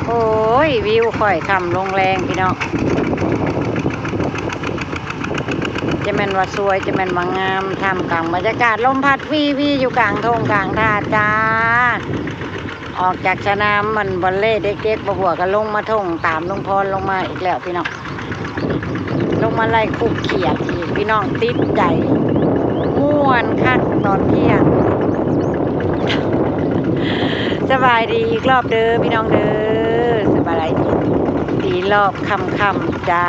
ໂອ້ຍ ວິວຄ້ອຍຄ່ຳລົງແລງພີ່ນ້ອງ ຈະແມ່ນວ່າສວຍ ຈະແມ່ນວ່າງາມ ທ່າມກາງບັນຍາກາດລົມພັດວີໆ ຢູ່ກາງທົ່ງກາງທ່າຈ້າ. ອອກຈາກສະໜາມມັນບອນເລເດັກໆ ບໍ່ບົວກໍລົງມາທົ່ງຕາມລຸງພອນລົງມາອີກແລ້ວພີ່ນ້ອງ. ລົງມາໄລ່ຄຸບຂຽດອີກ ພີ່ນ້ອງຕິດໃຈ ມ່ວນຄັກຕອນທ່ຽງ. ສະບາຍດີອີກລອບເດີພີ່ນ້ອງເດີ ສະບາຍດີລອບຄ່ຳໆ ຈ້າ.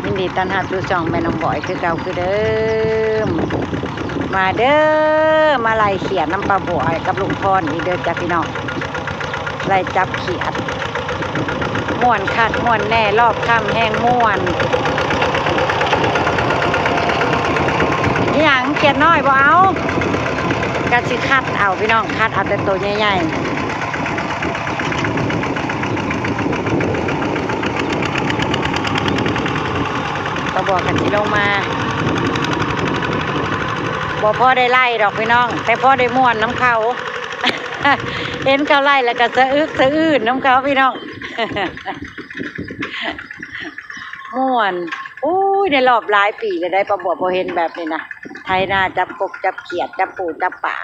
ຍິນດີຕ້ອນຮັບສູ່ຊ່ອງແມ່ນ້ອງບອຍຄືເກົ່າຄືເດີມ. ມາເດີ ມາໄລ່ຂຽດນຳປ້າບົວກັບລຸງພອນອີກເດີຈ້າພີ່ນ້ອງ. ໄລ່ຈັບຂຽດ ມ່ວນຄັກມ່ວນແນ່ ລອບຄ່ຳແຮ່ງມ່ວນ. ອີຫຍັງ ຂຽດນ້ອຍບໍ່ເອົາ? ກະຊິຄັດເອົາພີ່ນ້ອງ ຄັດເອົາແຕ່ໂຕໃຫຍ່ໆ. ປ້າບົວກໍຊິລົງມາ ບໍ່ພໍໄດ້ໄລ່ດອກພີ່ນ້ອງ ແຕ່ພໍໄດ້ມ່ວນນຳເຂົາ. ເຫັນເຂົາໄລ່ແລ້ວກໍສະອຶກສະອື້ນນຳເຂົາພີ່ນ້ອງ ມ່ວນ. ໂອ້ຍ ໃນລອບຫຼາຍປີແລ້ວໄດ໋ ປ້າບົວບໍ່ເຫັນແບບນີ້ນະ ໄຖນາຈັບກົບຈັບຂຽດ ຈັບປູຈັບປາ.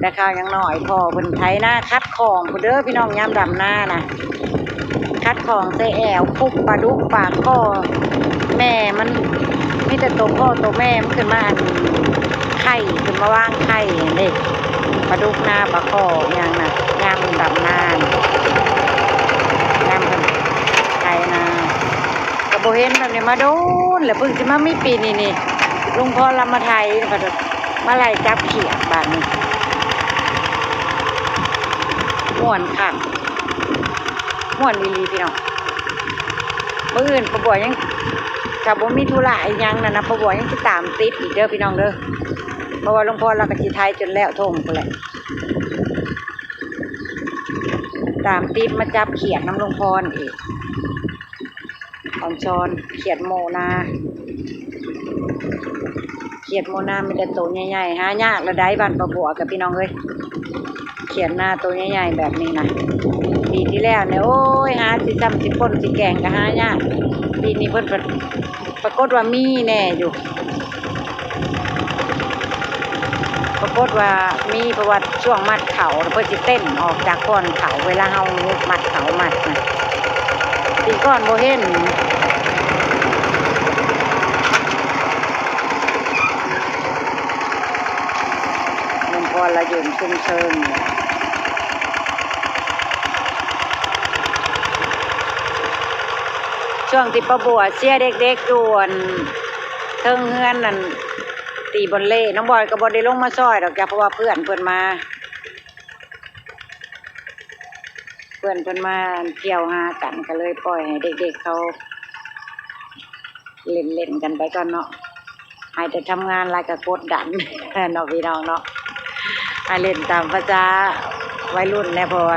ແຕ່ຄາວຍັງນ້ອຍ ພໍ່ເພິ່ນໄຖນາຂັດຂ້ອງພຸ້ນເດີພີ່ນ້ອງ ຍາມດຳນານະ ຂັດຂ້ອງໃສ່ແອວ ຄຸບປາດຸກປາກຄໍ ແມ່ມັນ ມີແຕ່ໂຕພໍ່ໂຕແມ່ມັນຂຶ້ນມາ ອັນ ໄຂ່ ຂຶ້ນມາວາງໄຂ່ຫັ້ນເດ້ ປາດຸກນາ ປາຄໍຫຍັງນະ ຍາມດຳນານະ ຍາມເພິ່ນໄຖນາ. ກໍບໍ່ເຫັນແບບນີ້ມາດົນແລ້ວ ເພິ່ງຊິມາມີປີນີ້ນີ້ ລຸງພອນລາວມາໄຖ ມາໄລ່ຈັບຂຽດບາດນີ້ ມ່ວນຄັກ ມ່ວນອີ່ຫຼີພີ່ນ້ອງ. ມື້ອື່ນປ້າບົວຍັງ ຖ້າບໍ່ມີທຸລະອີ່ຫຍັງນັ້ນນະ ປ້າບົວຍັງຊິຕາມຕິດອີກເດີພີ່ນ້ອງເດີ ເພາະວ່າລຸງພອນລາວກໍຊິໄຖຈົນແລ້ວທົ່ງພຸ້ນແຫຼະ ຕາມຕິດມາຈັບຂຽດນຳລຸງພອນອີກ. ອອນຊອນ ຂຽດໂມນາ ຂຽດໂມນາມີແຕ່ໂຕໃຫຍ່ໆ ຫາຍາກລະໄດ໋ ບ້ານປ້າບົວກັບພີ່ນ້ອງເອີຍ ຂຽດນາໂຕໃຫຍ່ໆແບບນີ້ນະ. ປີທີ່ແລ້ວນີ້ ໂອ້ຍ ຫາຊິຊ້ຳຊິປົ່ນຊິແກງກໍຫາຍາກ ປີນີ້ເພິ່ນປະ ປາກົດວ່າມີແນ່ຢູ່ ປາກົດວ່າມີ ເພາະວ່າຊ່ວງມັດເຂົ້າ ເພິ່ນຊິເຕັ້ນອອກຈາກບ່ອນເຂົ້າ ເວລາເຮົາມັດເຂົ້າມັດນະ ປີກ່ອນບໍ່ເຫັນ. ລຸງພອນລາວຢືນຊຸມເຊີງ ຊ່ວງທີ່ປ້າບົວເຊຍເດັກໆຢູ່ ອັນ ເທິງເຮືອນນັ້ນ ຕີບອນເລ ນ້ອງບອຍກໍບໍ່ໄດ້ລົງມາຊ່ອຍດອກຈ້າ ເພາະວ່າເພື່ອນເພິ່ນມາ ເພື່ອນເພິ່ນມາທ່ຽວຫາກັນ ກໍເລີຍປ່ອຍໃຫ້ເດັກໆເຂົາຫຼິ້ນໆກັນໄປກ່ອນເນາະ. ໃຫ້ແຕ່ທຳງານຫຼາຍກໍກົດດັນເນາະ ພີ່ນ້ອງເນາະ ໃຫ້ຫຼິ້ນຕາມພາສາໄວລຸ້ນແຫຼະ ເພາະວ່າ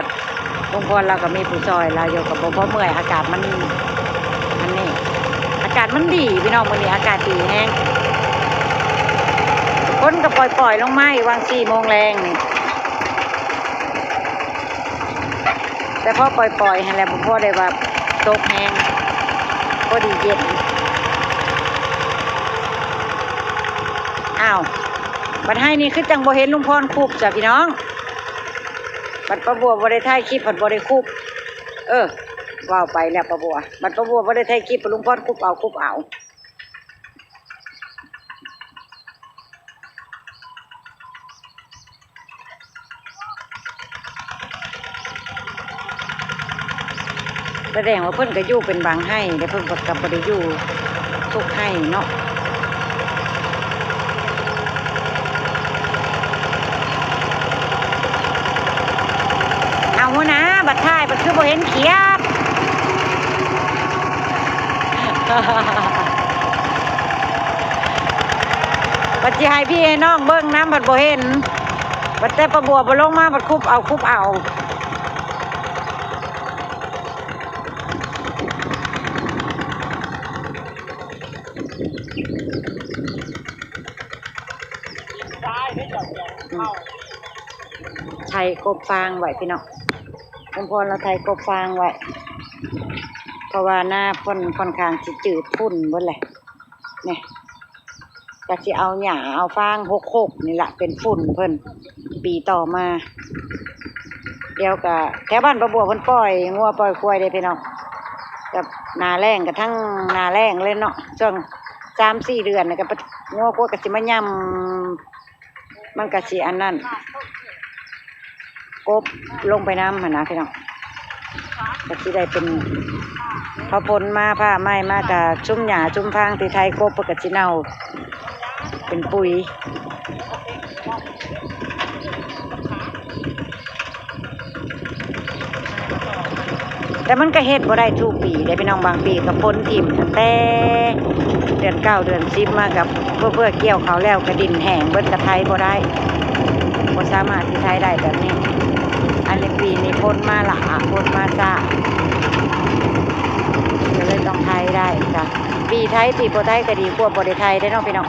ລຸງພອນລາວກໍມີຜູ້ຊ່ອຍລາວຢູ່ ກໍບໍ່ພໍເມື່ອຍ. ອາກາດມັນ ອັນນີ້ ອາກາດມັນດີພີ່ນ້ອງ ມື້ນີ້ອາກາດດີແຮງ ຝົນກໍປ່ອຍໆລົງມາອີກຫວ່າງສີ່ໂມງແລງນີ້ ແຕ່ພໍປ່ອຍໆຫັ້ນແຫຼະ ບໍ່ພໍໄດ້ວ່າຕົກແຮງ ພໍດີເຢັນ. ອ້າວ ບັດໃຫ້ນີ້ຄືຈັ່ງບໍ່ເຫັນລຸງພອນຄຸບຊະພີ່ນ້ອງ ບັດປ້າບົວບໍ່ໄດ້ຖ່າຍຄລິບ ພັດບໍ່ໄດ້ຄຸບ. ເອີ ເວົ້າໄປແລ້ວປ້າບົວ ບັດປ້າບົວບໍ່ໄດ້ຖ່າຍຄລິບ ລຸງພອນຄຸບເອົາ ຄຸບເອົາ. ສະແດງວ່າເພິ່ນກໍຢູ່ເປັນບາງໄຮ່ເດ້ ເພິ່ນກໍບໍ່ໄດ້ຢູ່ທຸກໄຮ່ເນາະ. ເອົາຫົວໜ້າ ບັດຖ່າຍ ບັດຄືບໍ່ເຫັນຂຽດ ບັດຊິໃຫ້ພີ່ໃຫ້ນ້ອງເບິ່ງນຳ ພັດບໍ່ເຫັນ ບັດແຕ່ປ້າບົວບໍ່ລົງມາ ບັດຄຸບເອົາ ຄຸບເອົາ. ອືມ ໃສ່ກົບຟາງໄວ້ພີ່ນ້ອງ. ສົມພອນລາວໄຖກົບຟາງໄວ້ ເພາະວ່ານາເພິ່ນຂ້ອນຂ້າງຊິຈືດຝຸ່ນເບິດແຫຼະ. ນີ້ ກະຊິເອົາຫຍ້າເອົາຟາງຫົກໂຄກນີ້ລະເປັນຝຸ່ນເພິ່ນ ປີຕໍ່ມາ. ດຽວກະແຖວບ້ານປ້າບົວເພິ່ນປ່ອຍງົວປ່ອຍຄວາຍເດ້ພີ່ນ້ອງ ກະໜ້າແລ້ງກະທັງໜ້າແລ້ງເລີຍເນາະ ຊ່ວງສາມສີ່ເດືອນນີ້ກະງົວຄວາຍກະຊິມາຫຍ້ຳ ມັນກະຊິອັນນັ້ນ ກົບລົງໄປນຳຫັ້ນນະພີ່ນ້ອງ ກະຊິໄດ້ເປັນ ພໍຝົນມາຟ້າໃໝ່ມາກະຊຸມຫຍ້າຊຸມຟາງທີ່ໄຖກົບເພິ່ນກະຊິເນົ່າເປັນປຸ໋ຍ. ແຕ່ມັນກະເຮັດບໍ່ໄດ້ທຸກປີເດ້ພີ່ນ້ອງ ບາງປີກະພົ້ນຖິ້ມຕັ້ງແຕ່ເດືອນເກົ້າເດືອນສິບມາ ກະເພື່ອກ່ຽວເຂົ້າແລ້ວກະດິນແຫ້ງເບິດ ກະໄຖບໍ່ໄດ້ ບໍ່ສາມາດຊິໄຖໄດ້ແບບນີ້. ອັນນີ້ປີນີ້ຝົນມາຫຼ້າ ຝົນມາຊ້າ ກະເລີຍຕ້ອງໄຖໄດ້. ກະປີໄຖປີບໍ່ໄຖກະດີກວ່າບໍ່ໄດ້ໄຖເດ້ເນາະພີ່ນ້ອງ.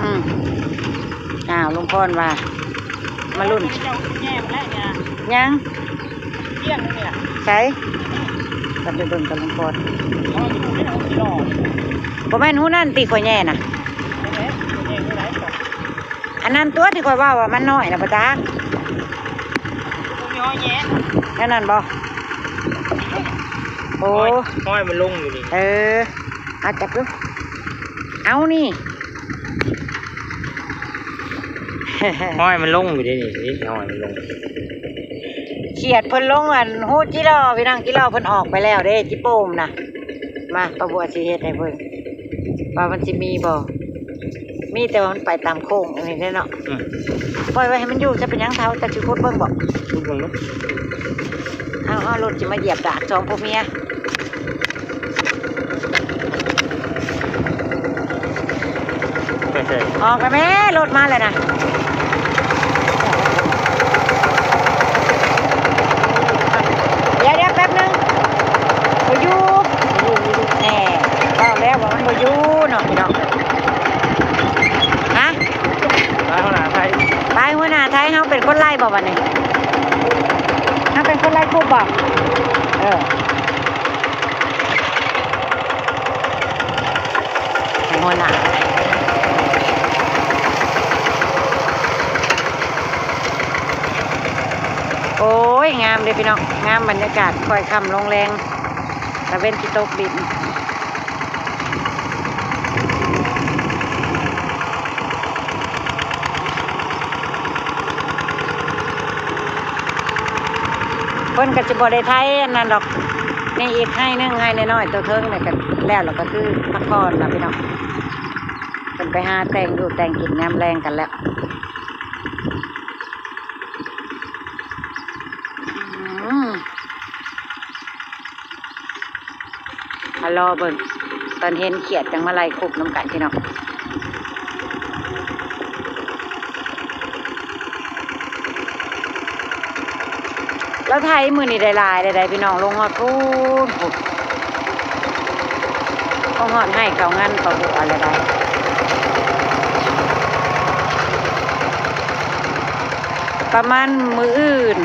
ອືມ ອ້າວ ລຸງພອນວ່າ ມາລຸ້ນ ຍັງ ໃສ ກັນໄປເບິ່ງກັບລຸງພອນ. ບໍ່ແມ່ນຮູນັ້ນຕິຂ້ອຍແຍ່ນະ ອັນນັ້ນຕົວທີ່ຂ້ອຍເວົ້າວ່າມັນນ້ອຍນະ ບໍ່ຈັກ ແນວນັ້ນບໍ່? ໂອ້ ຮອຍ ຮອຍມັນລົງຢູ່ນີ້ ເອີ ອາ ຈັບດູ ເອົານີ້ ຮອຍມັນລົງຢູ່ເດ້ນີ້ ຮອຍມັນລົງ. ຂຽດເພິ່ນລົງອັນຮູຈີລໍພີ່ນ້ອງ ຈີລໍເພິ່ນອອກໄປແລ້ວເດ້ ຈີໂປ່ມນະ. ມາ ປ້າບົວຊິເຮັດໃຫ້ເບິ່ງວ່າມັນຊິມີບໍ່ ມີແຕ່ວ່າມັນໄປຕາມໂຄ້ງອັນນີ້ເດ້ເນາະ. ອືມ ປ່ອຍໄວ້ໃຫ້ມັນຢູ່ ຈະເປັນຫຍັງ ເຖົ້າ ຈັກຊິຂຸດເບິ່ງບໍ່? ຂຸດເບິ່ງເນາະ. ເອົາ ເອົາ ລົດຊິມາຢຽບດາກສອງຜົວເມຍ. ໄປໃສ? ອອກແລ້ວແມ້ ລົດມາແລ້ວນະ. ດຽວໆ ແປັບໜຶ່ງ ບໍ່ຢູ່ ແນ່ ເວົ້າແລ້ວວ່າມັນບໍ່ຢູ່ເນາະພີ່ນ້ອງ. ຮະ? ໄປຫົວໜ້າໄທ ໄປຫົວໜ້າໄທ ເຮົາເປັນຄົນໄລ່ບໍ່ບັດນີ້? ເຮົາເປັນຄົນໄລ່ຄຸບບໍ່? ເອີ ໃຫ້ຫົວໜ້າ. ໂອ້ຍ ງາມເດ້ພີ່ນ້ອງ ງາມບັນຍາກາດ ຄ່ອຍຄ່ຳລົງແລງ ຕາເວັນຊິຕົກດິນ. ເພິ່ນກະຊິບໍ່ໄດ້ໄຖອັນນັ້ນດອກ ນີ້ອີກໄຮ່ໜຶ່ງ ໄຮ່ນ້ອຍໆ ໂຕເທິງນີ້ກະແລ້ວ ແລ້ວກະຄືພັກຜ່ອນລະພີ່ນ້ອງ. ເພິ່ນໄປຫາແຕ່ງຢູ່ແຕ່ງກິນຍາມແລງກັນແລ້ວ. ອືມ ມາລໍເບິ່ງຕອນເຫັນຂຽດ ຈັ່ງມາໄລ່ຄຸບນຳກັນພີ່ນ້ອງ. ລາວໄຖມື້ນີ້ໄດ້ຫຼາຍເລີຍໄດ໋ພີ່ນ້ອງ ລົງຮອດພຸ້ນ ພຸ້ນ ລົງຮອດໄຮ່ເຂົ້າງານເຂົ້າຫົວແລ້ວໄດ໋. ປະມານມື້ອື່ນ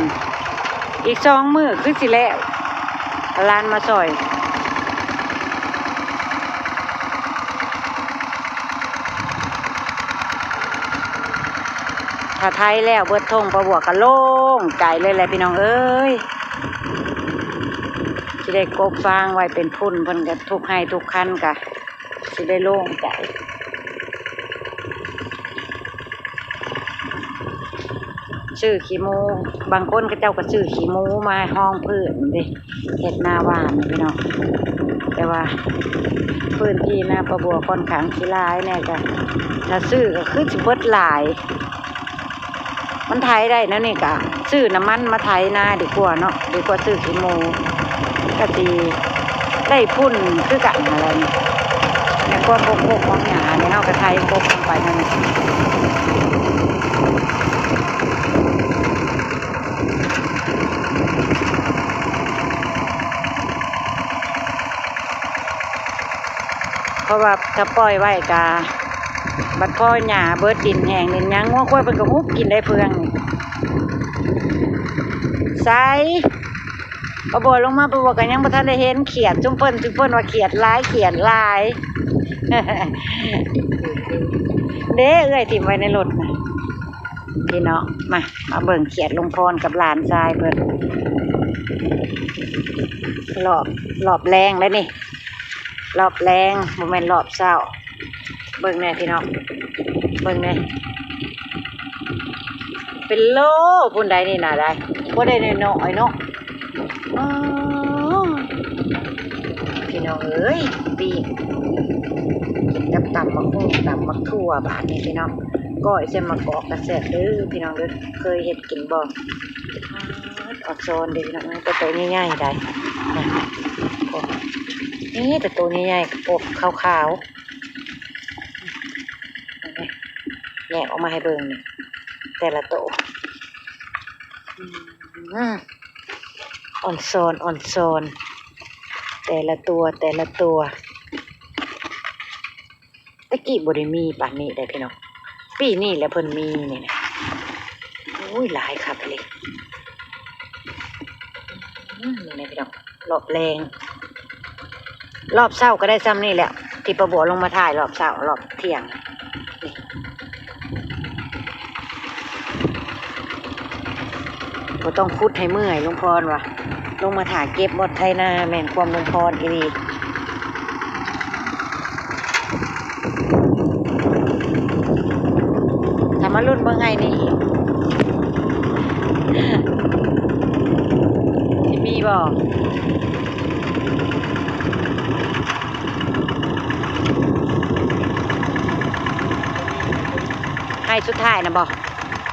ອີກສອງມື້ຄືຊິແລ້ວ ຫຼານມາຊ່ອຍ. ຖ້າໄຖແລ້ວເບິດທົ່ງ ປ້າບົວກະໂລ່ງໃຈເລີຍແຫຼະພີ່ນ້ອງເອີຍ ຊິໄດ້ກົບຟາງໄວ້ເປັນພຸ້ນ ເພິ່ນກະທຸກໄຮ່ທຸກຄັນກະຊິໄດ້ໂລ່ງໃຈ. ຊື້ຂີ້ໝູ ບາງຄົນເຂົາເຈົ້າກະຊື້ຂີ້ໝູມາຮອງພື້ນເດ້ ເຮັດນາຫວ່ານພີ່ນ້ອງ ແຕ່ວ່າພື້ນທີ່ນາປ້າບົວຂ້ອນຂ້າງຊິຫຼາຍແດ່ ກະຖ້າຊື້ກະຄືຊິເບິດຫຼາຍ ມັນໄຖໄດ້ແນວນີ້ກະຊື້ນ້ຳມັນມາໄຖນາດີກວ່າເນາະ ດີກວ່າຊື້ຂີ້ໝູ ກະຊິໄດ້ພຸ້ນຄືກັນຫັ້ນແຫຼະ. ໃນຄວາມບົກບົກຂອງຫຍ້ານີ້ ເຮົາກະໄຖບົກລົງໄປນັ້ນແຫຼະ ເພາະວ່າຖ້າປ່ອຍໄວ້ກະ ບັດພໍຫຍ້າເບິດ ດິນແຫ້ງດິນຫຍັງ ງົວຄວາຍເພິ່ນກໍຫຸບກິນໄດ້ເຟືອງນີ້. ໃສ ປ້າບົວລົງມາ ປ້າບົວກໍຍັງບໍ່ທັນໄດ້ເຫັນຂຽດ ຊຸມເພິ່ນ ຊຸມເພິ່ນວ່າຂຽດຫຼາຍ ຂຽດຫຼາຍ ເດ້ ເອື້ອຍຖິ້ມໄວ້ໃນລົດນະ. ພີ່ນ້ອງ ມາ ມາເບິ່ງຂຽດລຸງພອນກັບຫຼານຊາຍເພິ່ນ ລອບ ລອບແລງແລ້ວນີ້ ລອບແລງ ບໍ່ແມ່ນລອບເຊົ້າ. ເບິ່ງແດ່ພີ່ນ້ອງ ເບິ່ງແດ່ ເປັນໂລພຸ້ນໃດນີ້ນະ ໄດ໋ ບໍ່ໄດ້ນ້ອຍໆເນາະ. ອໍ ພີ່ນ້ອງເອີຍ ປີ້ງກິນກັບຕຳບັກຫຸ່ງ ຕຳບັກຖົ່ວ ບາດນີ້ພີ່ນ້ອງ ກ້ອຍໃສ່ໝາກກອກກະແຊບເດີ້ພີ່ນ້ອງເດີ້. ເຄີຍເຮັດກິນບໍ່? ອອດຊອນເດ້ພີ່ນ້ອງ ແຕ່ໂຕໃຫຍ່ໆໄດ໋ ນີ້ແຕ່ໂຕໃຫຍ່ໆ ກະປົກຂາວໆ ແຍກອອກມາໃຫ້ເບິ່ງນີ້ ແຕ່ລະໂຕ ອືມ ອອນຊອນ ອອນຊອນ ແຕ່ລະຕົວ ແຕ່ລະຕົວ. ແຕ່ກີ້ບໍ່ໄດ້ມີປານນີ້ເດ້ພີ່ນ້ອງ ປີນີ້ແຫຼະເພິ່ນມີນີ້ນະ. ໂອ້ຍ ຫຼາຍຄັກອີ່ຫຼີ ອືມ ນີ້ນະພີ່ນ້ອງ ລອບແລງ ລອບເຊົ້າກໍໄດ້ຊ່ຳນີ້ແຫຼະ ທີ່ປ້າບົວລົງມາຖ່າຍລອບເຊົ້າ ລອບທ່ຽງນີ້. ບໍ່ຕ້ອງຂຸດໃຫ້ເມື່ອຍ ລຸງພອນວ່າ ລົງມາຖ້າເກັບບໍ່ໄຖນາ ແມ່ນຄວາມລຸງພອນອີ່ຫຼີ. ຖ້າມາລຸ້ນເບິ່ງໄຮ່ນີ້ ຊິມີບໍ່? ໄຮ່ສຸດທ້າຍນະບໍ່?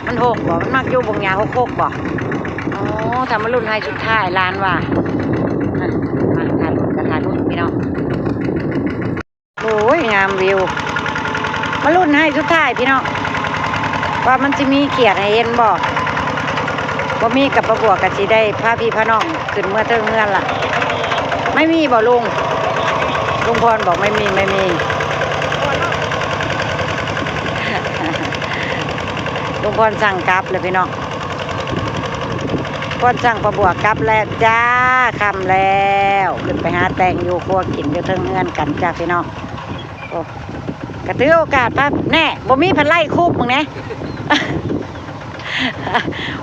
ມັນຫົກບໍ່? ມັນມັກຢູ່ບົງຫຍ້າຫົກຫົກບໍ່? ອໍ ຖ້າມາລຸ້ນໄຮ່ສຸດທ້າຍ ຫຼານວ່າ ມາ ມາຖ້າລຸ້ນ ກໍຖ້າລຸ້ນພີ່ນ້ອງ. ໂອ້ຍ ງາມວິວ ມາລຸ້ນໄຮ່ສຸດທ້າຍພີ່ນ້ອງ ວ່າມັນຊິມີຂຽດໃຫ້ເຫັນບໍ່? ບໍ່ມີກໍປ້າບົວກໍຊິໄດ້ພາພີ່ພານ້ອງຂຶ້ນເມືອເທິງເຮືອນລະ. ໄມ່ມີບໍ່ລຸງ? ລຸງພອນບອກ ໄມ່ມີ ໄມ່ມີ. ລຸງພອນສັ່ງກັບແລ້ວພີ່ນ້ອງ ພອນສັ່ງປ້າບົວກັບແລ້ວຈ້າ ຄ່ຳແລ້ວ ຂຶ້ນໄປຫາແຕ່ງຢູ່ຄົວກິນຢູ່ເທິງເຮືອນກັນຈ້າພີ່ນ້ອງ. ໂອ້ ກະຖືໂອກາດພາ ແນ່ ບໍ່ມີພັດໄລ່ຄຸບມຶງແນ່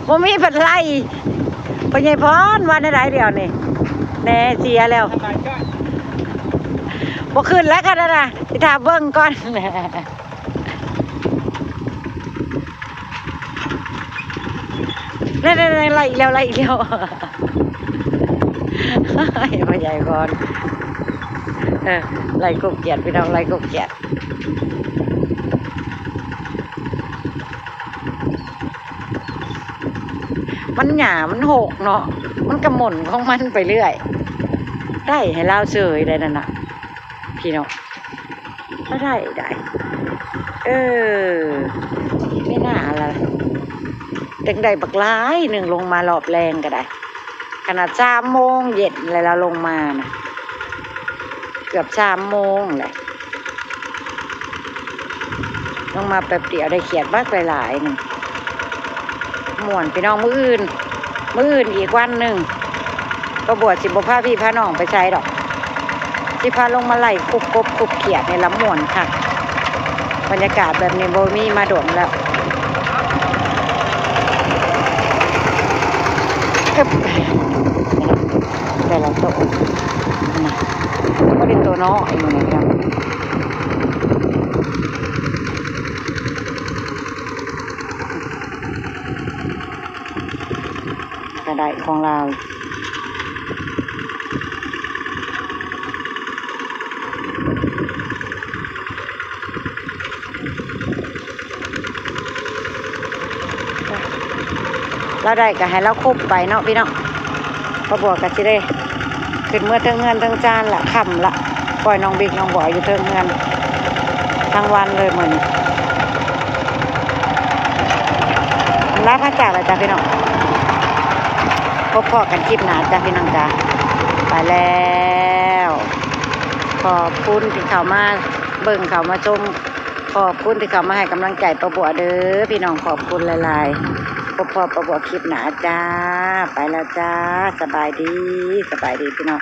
ບໍ່ມີພັດໄລ່. ພໍ່ໃຫຍ່ພອນວ່າແນວໃດດຽວນີ້ ແນ່ ເສຍແລ້ວ ບໍ່ຂຶ້ນແລ້ວຄັນນັ້ນນະ ຊິຖ້າເບິ່ງກ່ອນ. ນັ້ນໆໆ ໄລ່ອີກແລ້ວ ໄລ່ອີກແລ້ວ ພໍ່ໃຫຍ່ພອນ ເອີ ໄລ່ກົບກຽດພີ່ນ້ອງ ໄລ່ກົບກຽດ. ມັນຫຍ້າມັນຫົກເນາະ ມັນກະໝົນຂອງມັນໄປເລື້ອຍ ໄລ່ໃຫ້ລາວເສີຍໄດ໋ນັ້ນນະ ພີ່ນ້ອງ ລາວໄລ່ໄດ໋. ເອີ ມີໜ້າລະ ຈັ່ງໄດ້ບັກຫຼາຍໜຶ່ງ ລົງມາລອບແລງກໍໄດ້ ຂະໜາດສາມໂມງເຢັນແລ້ວ ລາວລົງມານະ ເກືອບສາມໂມງແຫຼະ ລົງມາແປັບດຽວໄດ້ຂຽດບັກຫຼາຍໆໜຶ່ງ. ມ່ວນພີ່ນ້ອງ ມື້ອື່ນ ມື້ອື່ນອີກວັນໜຶ່ງ ປ້າບົວຊິບໍ່ພາພີ່ພານ້ອງໄປໃສດອກ ຊິພາລົງມາໄລ່ຄຸບກົບຄຸບຂຽດນີ້ລະ ມ່ວນຄັກ. ບັນຍາກາດແບບນີ້ບໍ່ມີມາດົນແລ້ວ. ອຶບ ແຕ່ລະໂຕ ນະ ບໍ່ໄດ້ໂຕນ້ອຍມື້ນີ້ພີ່ນ້ອງ. ກະໄດ້ຂອງລາວ ລາວໄດ້ກະໃຫ້ລາວຄຸບໄປເນາະພີ່ນ້ອງ. ປ້າບົວກະຊິໄດ້ຂຶ້ນເມືອເທິງເຮືອນເທິງຊານລະ ຄ່ຳລະ ປ່ອຍນ້ອງບິກນ້ອງບອຍຢູ່ເທິງເຮືອນທັງວັນເລີຍມື້ນີ້. ລາພາຈາກລະຈ້າພີ່ນ້ອງ ພົບພໍ້ກັນຄລິບໜ້າຈ້າພີ່ນ້ອງຈ້າ. ໄປແລ້ວ ຂອບຄຸນທີ່ເຂົ້າມາເບິ່ງ ເຂົ້າມາຊົມ ຂອບຄຸນທີ່ເຂົ້າມາໃຫ້ກຳລັງໃຈປ້າບົວເດີພີ່ນ້ອງ ຂອບຄຸນຫຼາຍໆ. ພົບພໍ້ປ້າບົວຄລິບໜ້າຈ້າ. ໄປແລ້ວຈ້າ. ສະບາຍດີ ສະບາຍດີພີ່ນ້ອງ.